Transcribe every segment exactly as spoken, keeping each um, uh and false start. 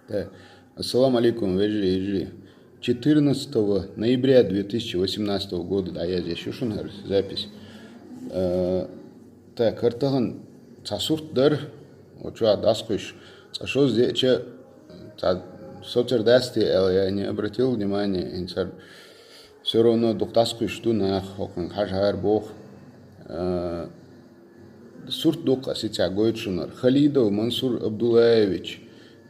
Да. Ассаламу алейкум, вежарий, йижарий. Четырнадцатого ноября две тысячи восемнадцатого года, да, я здесь ушунхар запись. Э, так, хӀара тахан цхьа сурт дар, вот чу дӀасакхуьйсуш, цхьа шозза деъча, цхьа соцар дац те аьлла, я не обратил внимания, инсар все равно дукха дӀасакхуьйсуш ду нах, хӀокхуьнга хьажа хӀара боху. Э, Сурт дукха ас цигахь гойту шуна. Халидов Мансур Абдуллаевич,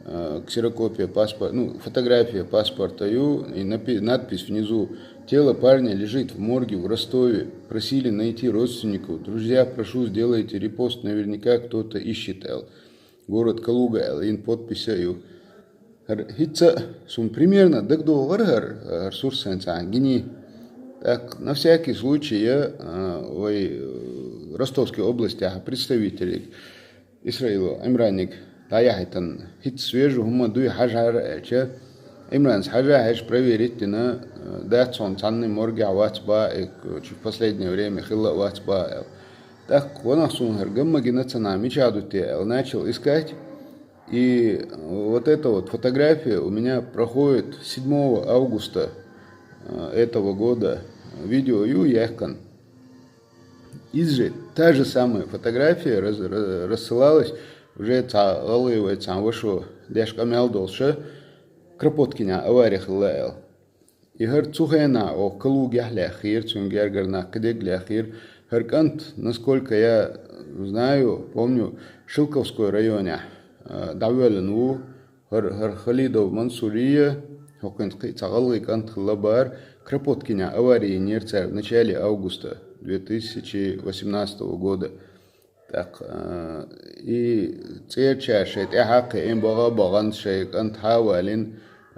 э, ксерокопия паспорта, ну, фотография паспорта ю, и напи-, надпись внизу: «Тело парня лежит в морге в Ростове. Просили найти родственников. Друзья, прошу, сделайте репост, наверняка кто-то ищет», аьлла. Город Калуга аьлла, ин подпись а ю. ХӀара хӀинца суна примерно дагадогӀур хӀара, хӀара сурт сайна цхьаьна гиний. Так, на всякий случай, я, а, вай, э, Ростовской областяхьа представителега Исраилов Ӏимранега дӀаяхьийтина, хӀинца свежо хӀума дуй, хьажа хӀара аьлча, Ӏимранца хьажа хьежа, проверить дина, э, дац хьуна цхьанна моргехь вац бах, и, чу в последнее время хилла а вац бах аьлла. ТӀаккха ванах суна хӀара гамма гина ца нах, мичахь ду те аьлла, начал искать. И вот эта вот фотография у меня проходит седьмого августа, э, этого года. Видео ю яьккхина. Иза же, та же самая фотография раз-, раз-, рассылалась уже цхьа гӀалгӀай вай цхьа ваша деш къамел долуша, Кропоткинехь авари хилла аьлла. И хӀара цу хенахь оха Калугехь лаьхкира, цуьнан гергара нах кхидерг лаьхкира. ХӀара кӀант, насколько я знаю, помню, Шелковской районехь, а, дӀавоьллина ву. ХӀара, хӀара Халидов Мансурия, хӀокхуьнца кхин а цхьа гӀалгӀай кӀант хилла бара, Кропоткинехь авари йинера цара в начале августа две тысячи восемнадцатого года. ТӀаккха, а, и цӀерачара шайн тӀаьхьа а кхиъна, богӀа а богӀана, шайн кӀант хьа а валийна,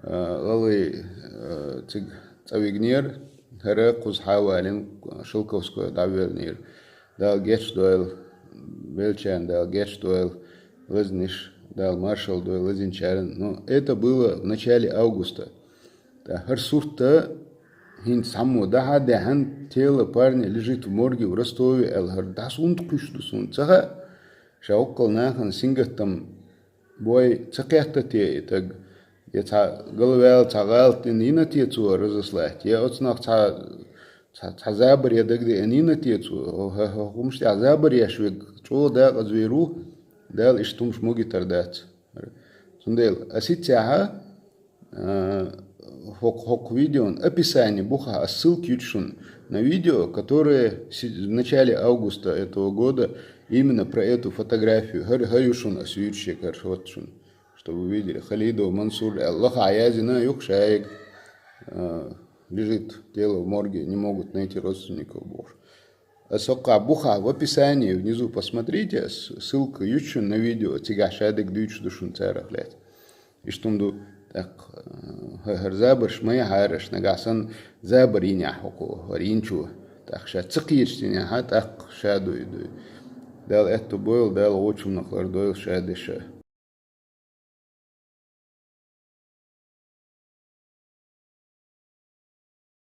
а, гӀалгӀай, а, цига цӀа вигнера, хӀара кхуза хьа а валийна, Шелковской дӀавоьллинера. Дала гечдойла, веллачарна Дала гечдойла, лазниш, Дала маршалла дойла лазийначарна. Но это было в начале августа. ТӀаккха хӀара сурт хӀинца цхьаммо дахьа а даьхьна, «Тело парня лежит в морге в Ростове», аьлла, хӀара дӀасунтакхуьйсуш ду суна ца хаьа. Ша воккхал нахана сингаттам бой ца кхетта те и таг? Я цхьа галваьлла, цхьа гӀалат дина йина те цо разослать? Я оцунах цхьа, цхьа, цхьа забар я дагадеана йина те цо? ХӀа-, хӀа-, хӀумаш тӀехь забар еш верг чӀогӀа декъаза вер ву, Дала иштта хӀумаш могуьйтур дац. Цундела ас хӀинца а, хӀокху, хӀокху видеон описание бухахь ас ссылка ю шуна на видео, которое си-, в начале августа этого года именно про эту фотографию. ХӀара, хӀара ю шуна ас юьйцуш, я, короче, вот шуна, чтобы вы видели. Халидов Мансур аьлла, лаха а язйина ю-кх шайга, а, «Лежит тело в морге, не могут найти родственников», бохуш. Ас хӀокхахь бухахь в описании внизу посмотрите, ас ссылка ю шуна на видео, цигахь шадерг дуьйцуш ду шуна царах лаьцна. Иштта хӀума ду, тӀаккха, э, хӀа-, хӀара забарш ма яхьара аша, нагахь санна забар йинехь хӀокхо, хӀара йинчо, тӀаккха ша ца кхеташ йинехь, тӀаккха ша дуй, дуй. Дала аьтто бойла, Дала вочунах лардойла ша деша.